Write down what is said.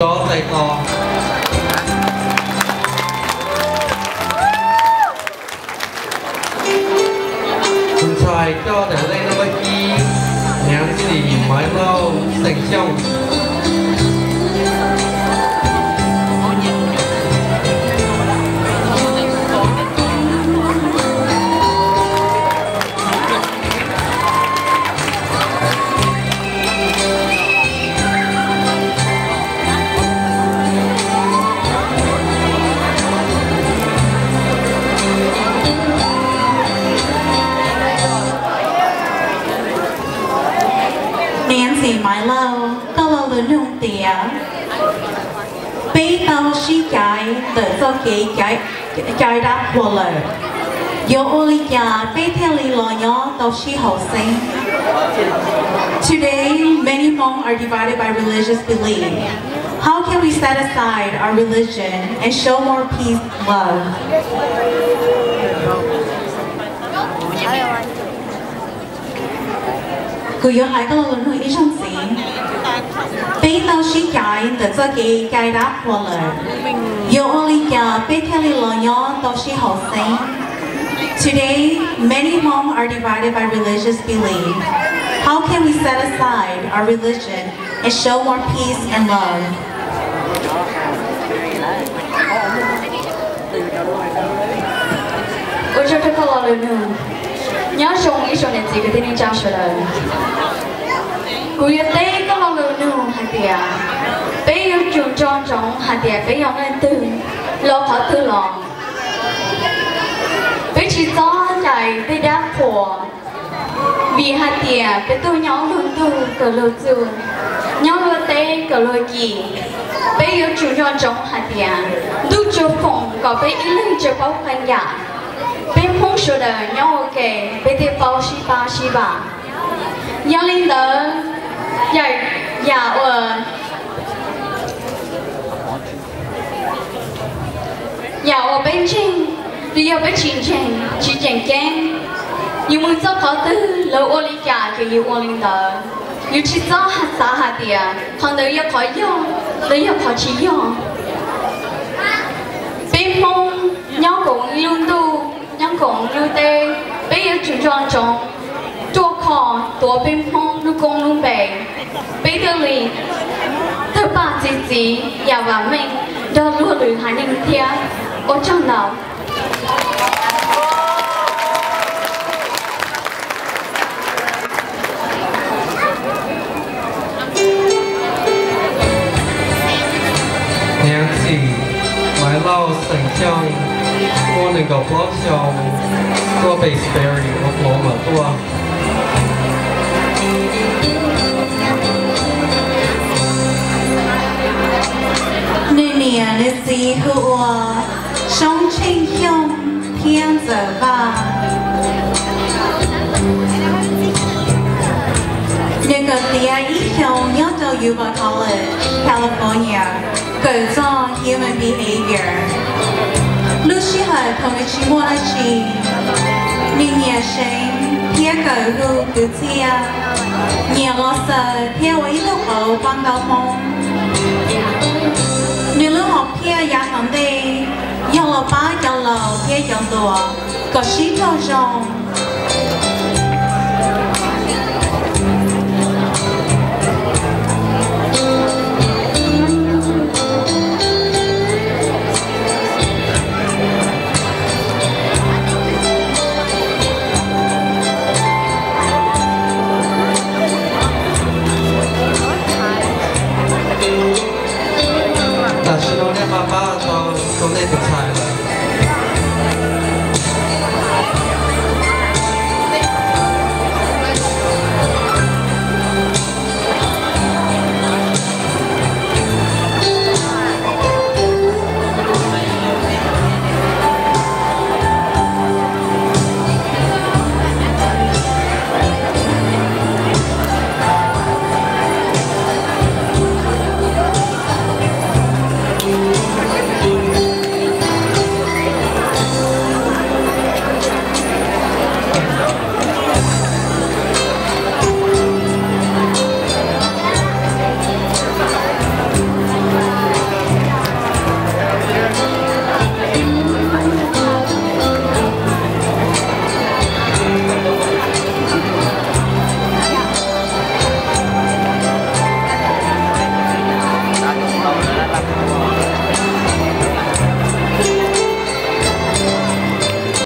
Tso tais tos. Tus ntxhais coj tawm lej nab ib, Nancy Maiv Lauj, xeem Xyooj. Nancy Maiv Lauj, koj lo lus nug tias peb tau sib cais ntawm txoj kev cai dab qhuas lawm, yuav ua li cas peb thiaj li los nyob tau sib haum xeeb? Today, many Hmong are divided by religious belief. How can we set aside our religion and show more peace and love? Kuv yuav hais koj lo lus nug ib zaug ntxiv. Peb tau sib cais ntawm txoj kev cai dab qhuas lawm, yuav ua li cas peb thiaj li los nyob tau sib haum xeeb? Today, many Hmong are divided by religious belief. How can we set aside our religion and show more peace and love? Ua tsaug rau koj lo lus nug. Nyob zoo ib tsoom niam txiv kwv tij neej tsa sawv daws. Kuv yuav teb koj lo lus nug hais tias peb yuav tsum nco ntsoov hais tias peb yog leej twg los qhov twg los. Peb tsis txhob cais tej dab qhuas, vim hais tias peb tuaj nyob luag ntuj kawm luag txuj, nyob luag teb kawm luag cim. Peb yuav tsum nco ntsoov hais tias ntuj tsuas foom kom peb ib leeg tsuas paub qee yam. Peb Hmoob sawv daws nyob ua ke, peb thiaj paub sib pab sib vam. Yog li ntawd, yam, yam uas, yam uas peb ntseeg, los yog peb tsis ntseeg, tsis tseem ceeb, yus mus txog qhov twg lawv ua li cas ces yus ua li ntawd. Yus tsis txhob xav hais tias qhov ntawd yog qhov yog, los yog qhov tsis yog. Peb Hmoob nyob koom ib lub ntuj, nyob koom ib lub teb, peb yuav tsum nco ntsoov ruaj khov tuav peb Hmoob lub koob lub npe, peb thiaj li tawg paj txi txiv yam vam meej nrog luag lwm haiv neeg thiab. Ua tsaug ntau. Niam txim Maiv Lauj xeem Xyooj, muaj nees nkaum plaub xyoo, tuaj Bayberry, Oklahoma tuaj. Nws niam nws txiv hu ua Soob Tsheej Xyooj thiab Ntxawm Vaj. Nws kawm tiav ib xyoos nyob rau Yuba College, California, kawm txog Human Behavior. Lub sij hawm thaum nws tsis muaj dab tsi, nws nyiam seev thiab kawm hu kwv txhiaj, nyiam los xaws thiab ua ib tug qauv paj ntaub Hmoob. Nws lub hom phiaj yav tom ntej yog los pab cov laus thiab cov hluas kom sib raug zoo,